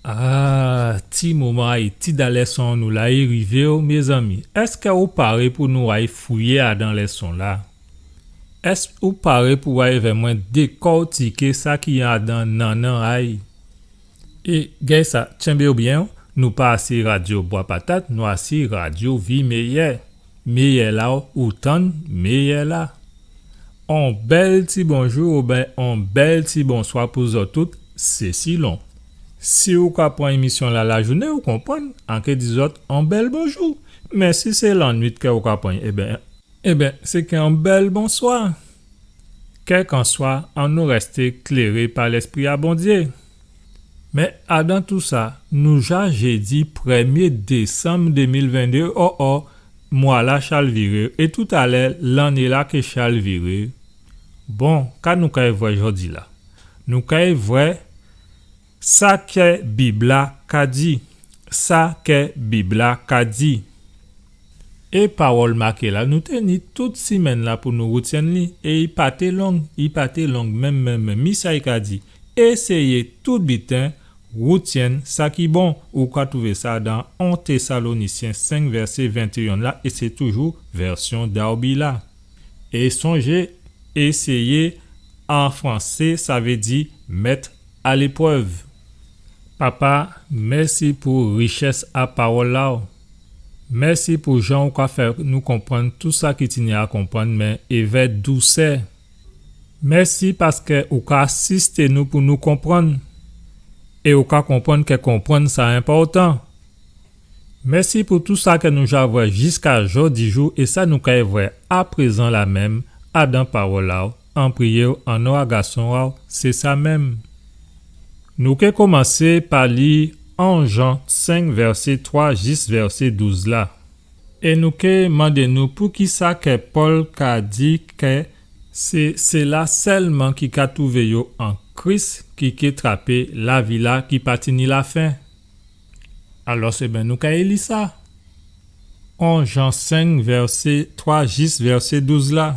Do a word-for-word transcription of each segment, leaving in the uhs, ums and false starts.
Ah, ti moman Ayiti dan lèson nou la i rivé o, mézanmi. Èskè ou paré pou nou ay fouyé adan lèson la? Èskè ou paré pou ay èvè mwen dékòtiké sa ki adan nannan a'y? É gay sa, tchenbé'w byen, nou pa asi radyo Bwa Patat, nou asi radyo Vi Méyè. Méyè la ou tann, méyè la. On bèl ti bonjou oubyen on bèl ti bonswa pou zòt tout, sé silon. Si ou ka pran émisyon la lajounen, ou konprann, an ké di zòt on bèl bonjou. Mé si sé lannuit kè ou ka pran, ében, ében, sé kè on bèl bonswa. Kèlkanswa, annou rèsté kléré pa Lèspri a Bondyé. Mé adan tousa, nou ja jédi prèmyé désanm dé mil venndé, o, o, mwa-la chalviré, é toutalè, lanné-la ké chalviré. Bon, ka nou kay vwè jòdi-la? Nou kay vwè sa kè Bib-la ka di, sa kè Bib-la ka di. É pawòl maké la, nou té ni tout simenn-la pou nou woutyenn li, é i pa té long, i pa té long, menm, menm, menm, mi sa i ka di, éséyé tout biten, woutyenn sa ki bon, ou ka twouvé sa dan on Tésalonisyen senk vèsé ventéyen la, é sé toujou vèsyon Darby la. É sonjé, éséyé, an fransé, sa vé di mettre à l'épreuve. Papa, mèsi pou richès a pawòl-la. Mèsi pou jan ou ka fè nou konprann tou sa ki tini a konprann, mé évè dousè. Mèsi paskè ou ka asisté nou pou nou konprann. É ou ka konprann kè konprann sa enpòtan. Mèsi pou tou sa kè nou ja vwè jiska jòdijou é sa nou kay vwè aprézan la menm, adan pawòl-la, an priyé'w, an non a Gason a'w, sé sa menm. Nou ké komansé pa li en Jan senk, vèsé twa jis vèsé douz la. É nou ké mandé nou poukisa kè Pòl ka di kè sé, sé la sèlman ki ka twouvé yo an Kris ki ké trapé lavi-la ki pa tini lafen. Alò, ében, nou kay li sa. En Jan senk, vèsé twa jis vèsé douz la.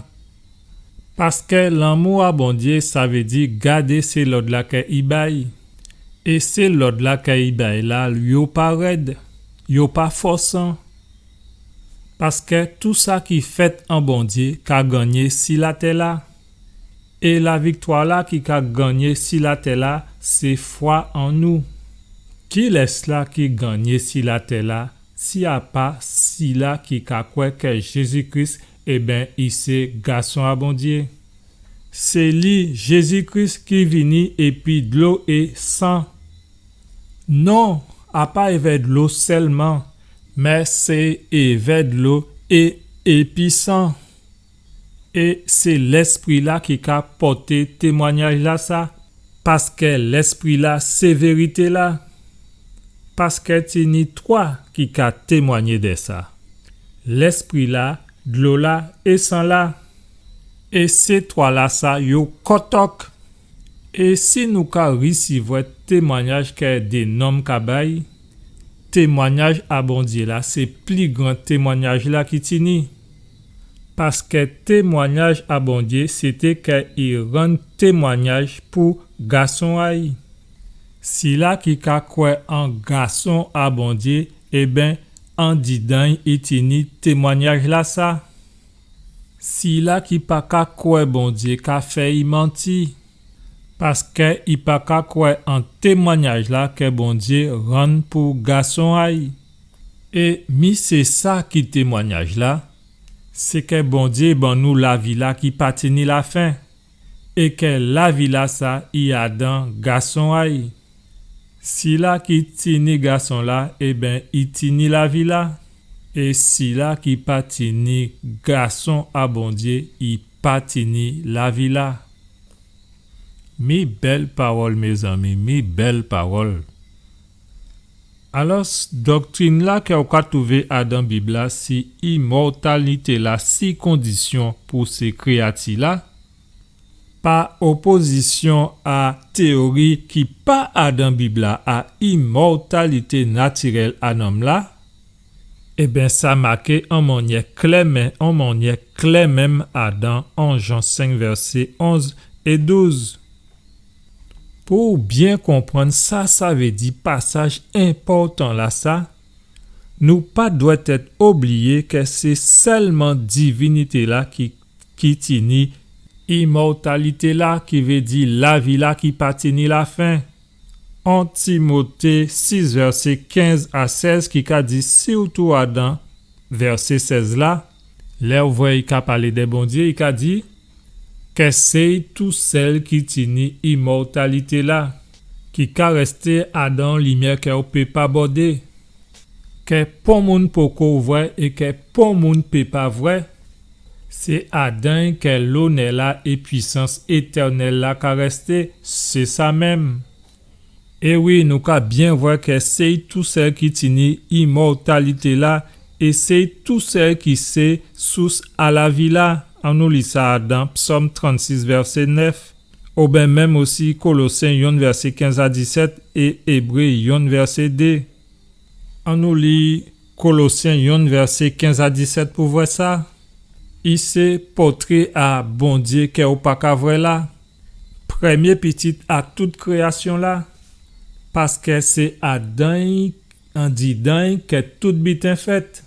Paskè lanmou a Bondyé, sa vé di gadé sé lòd-la kè i bay. É sé lòd-la kè i bay la, yo pa rèd, yo pa fòsan. Paskè tou sa ki fèt an Bondyé ka gannyé si latè-la. É laviktwa-la ki ka gannyé si latè-la, sé fwa an nou. Kilès-la ki gannyé si latè-la, si a pa sila ki ka kwè kè Jézi Kris, ében, i sé Gason a Bondyé? Sé li, Jézi Kris, ki vini épi dlo é san. Non, a pa évè dlo sèlman, mé sé évè dlo é épi san. É sé Lèspri-la ki ka pòté témwanyaj-lasa, paskè Lèspri-la sé vérité-la. Paskè tini twa ki ka témwanyé dè sa. Lèspri-la, dlo-la é san-la. É sé twa-lasa yo kòtòk. É si nou ka risivwè témwanyaj kè dé nonm ka bay, témwanyaj a Bondyé la sé pli gran témwanyaj-la ki tini. Paskè témwanyaj a Bondyé sé té kè i rann témwanyaj pou Gason a'y. Sila ki ka kwè an Gason a Bondyé, ében, andidan'y i tini témwanyaj-lasa. Sila ki pa ka kwè Bondyé ka fè'y manti, paskè i pa ka kwè an témwanyaj-la kè Bondyé rann pou Gason a'y. É mi sé sa ki témwanyaj-la, sé kè Bondyé ban nou lavi-la ki pa tini lafen, é kè lavi-lasa i adan Gason a'y. Sila ki tini Gason-la, ében, i tini lavi-la. É sila ki pa tini Gason a Bondyé, i pa tini lavi-la. Mi bèl pawòl, mézanmi, mi bèl pawòl. Alò, doktrin-la kè ou ka twouvé adan Bib-la si imòtalité-la, si kondisyon pou sé kréyati-la, pa opozisyon a téyori ki pa adan Bib-la a imòtalité natirèl a nonm-la, ében, sa maké an mannyè klè, mé an mannyè klè menm adan en Jan senk, vèsé onz é douz. Pou byen konprann sa sa vé di pasaj enpòtan la sa, nou pa dwèt èt obliyé kè sé sèlman divinité-la ki, ki tini imòtalité-la, ki vé di lavi-la ki pa tini lafen. En Timoté sis, vèsé kenz a sèz, ki ka di sirtou adan vèsé sèz la, lè ou vwè i ka palé dè Bondyé, i ka di, kè sé i tousèl ki tini imòtalité-la, ki ka rèsté adan limyè kè ou pé pa bòdé, kè pon moun poko vwè é kè pon moun pé pa vwè, sé adan kè lonè-la é pwisans étènèl-la ka rèsté, sé sa menm. É wi, nou ka byen vwè kè sé i tousèl ki tini imòtalité-la, é sé i tousèl ki sé sous a lavi-la. Annou li sa dan Psòm trannsis, vèsé nèf, oben menm osi Kolosyen yonn, vèsé kenz a disèt, é Ébré yonn, vèsé dé. Annou li Kolosyen yonn, vèsé kenz a disèt pou vwè sa. I sé pòtré a Bondyé kè ou pa ka vwè la, prèmyé pitit a tout kréyasyon-la, paskè sé adan i, andidan i kè tout biten fèt.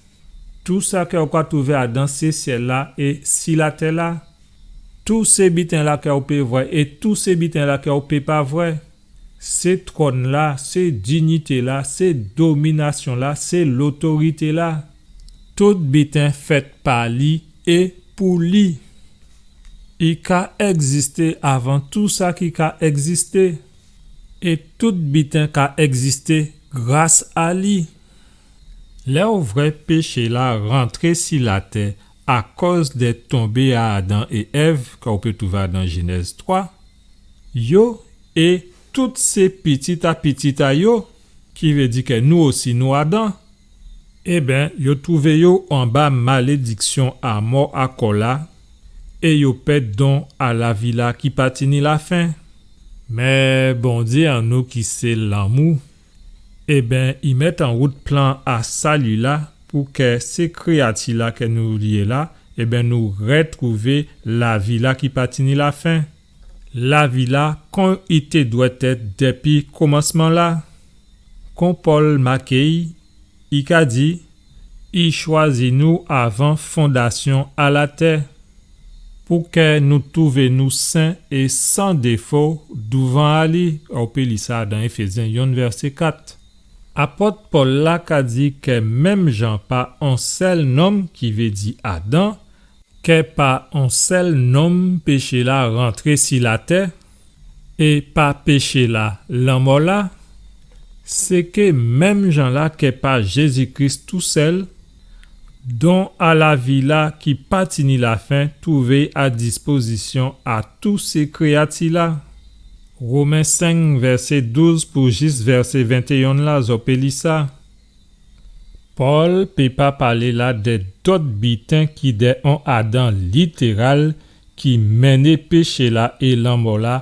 Tou sa kè ou ka twouvé adan sé syèl-la é si latè-la. Tou sé biten-la kè ou pé vwè é tou sé biten-la kè ou pé pa vwè. Sé twòn-la, sé dinité-la, sé dominasyon-la, sé lotorité-la. Tout biten fèt pa li é pou li. I ka ègzisté avan tou sa ki ka ègzisté. É tout biten ka ègzisté gras a li. Lè ou vwè péché-la rantré si latè akòz dè tonbé a Adan é Èv, kè ou pé twouvé adan Jénèz twa, yo é tout sé pitit a pitit a yo, ki vé di kè nou osi nou adan, ében, yo twouvé yo anba malédiksyon a mò a kò-la, é yo pèd don a lavi-la ki pa tini lafen. Mé Bondyé an nou ki sé lanmou, ében, i mèt an wout plan a sali-la pou kè sé kréyati-la kè nou yé la, ében, nou rètwouvé lavi-la ki pa tini lafen. Lavi-la kon i té dwèt èt dèpi komansman-la. Kon Pòl maké i, i ka di, i chwazi nou avan fondasyon a latè, pou kè nou twouvé nou sen é san défo douvan a li, ou pé li sa dan Éfézyen yonn vèsé kat. Apòt Pòl-la ka di kè menm jan pa on sèl nonm, ki vé di Adan, kè pa on sèl nonm péché-la rantré si latè, é pa péché-la, lanmò-la, sé kè menm jan-la kè pa Jézi Kris tousèl, don a lavi-la ki pa tini lafen twouvé a dispozisyon a tout sé kréyati-la. Women senk, vèsé douz pou jis vèsé ventéyen la, zò pé li sa. Pòl pé pa palé la dè dòt biten ki dè on Adan litéral ki mennen péché-la é lanmò-la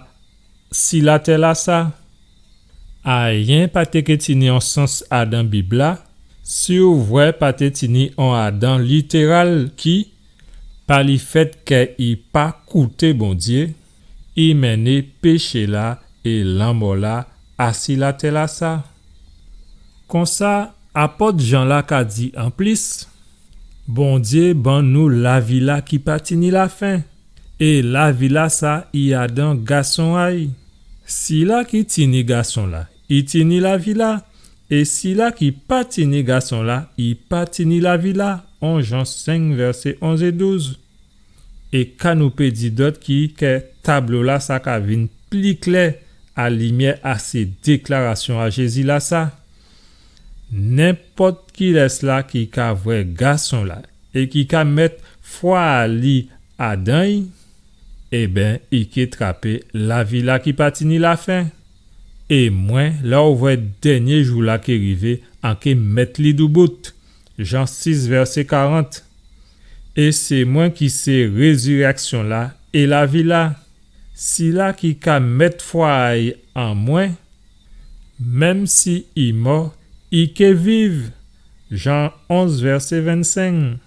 si latè-lasa. Ayen pa té ké tini on sans adan Bib-la, si ou vwè pa té tini on Adan litéral ki, pa lèfèt kè i pa kouté Bondyé, i mennen péché-la é lanmò-la asi latè-lasa. Konsa, apòt Jan-la ka di anplis, Bondyé ban nou lavi-la ki pa tini lafen, é lavi-lasa i adan Gason a-y. Sila ki tini Gason-la, i tini lavi-la, é sila ki pa tini Gason-la, i pa tini lavi-la. En Jan senk, vèsé onz é douz. É ka nou pé di dòt ki kè tablo-lasa ka vin pli klè a limyè a sé déklarasyon a Jézi-lasa. Nenpòt kilès-la ki ka vwè Gason-la é ki ka mèt fwa a li adan-y, ében, i ké trapé lavi-la ki pa tini lafen. É mwen, lè ou vwè dènyé jou-la ké rivé, an ké mèt li doubout. Jan sis, vèsé karant. É sé mwen ki sé rézirèksyon-la é lavi-la. Sila ki ka mèt fwa a-y an mwen, menm si i mò, i ké viv. Jan onz, vèsé vennsenk.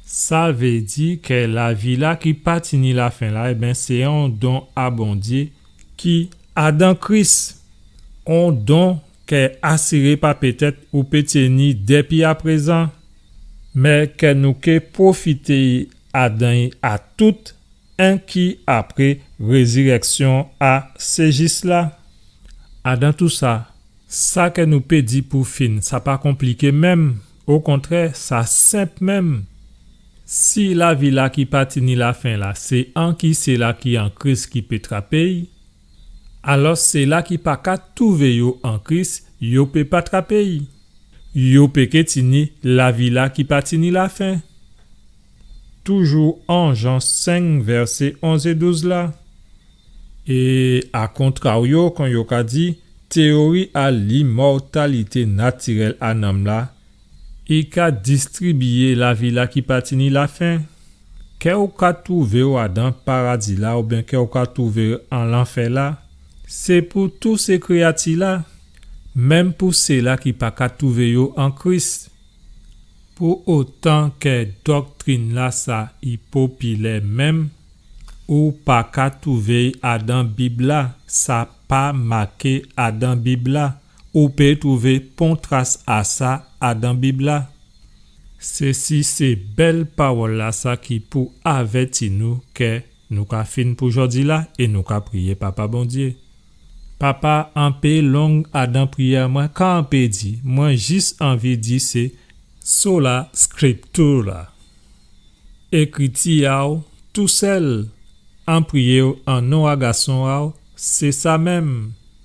Sa vé di kè lavi-la ki pa tini lafen la, ében, sé on don a Bondyé ki Adan Kris, on don kè asiré pa pétèt ou pé tini dépi aprézan, mé kè nou ké pwofité adan i a tout enki apré rézirèksyon a sé jis la. Adan tousa, sa kè nou pé di pou fin, sa pa konpliké menm. Okontrè, sa senp menm. Si lavi la ki pa tini lafen la, sé anki sila ki an Kris ki pé trapé i, alò sila ki pa ka twouvé yo an Kris, yo pé pa trapé i. Yo pé ké tini lavi la ki pa tini lafen. Toujou an Jan senk, vèsé onz é douz la. É a kontraryo, kon yo ka di, téyori a limòtalité natirèl a nanm la, i ka distribiyé lavi la ki pa tini lafen. Kè ou ka twouvé ou adan paradi la oubyen kè ou ka twouvé ou an lanfè la, sé pou tout sé kréyati la, menm pou sila ki pa ka twouvé yo an Kris. Pou otan kè doktrin la sa i popilè menm, ou pa ka twouvé i adan Bib la, sa pa maké adan Bib la, ou pé twouvé pon tras a sa adan Bib la. Sé si sé bèl pawòl la sa ki pou avèti nou kè nou ka fin pou jòdi la é nou ka priyé Papa Bondyé. Papa, an pé long adan priyè mwen, kan an pé di, mwen jis anvi di sé Sola Scriptura. Ékriti a'w tousèl, an priyé'w an non a Gason a'w, sé sa menm.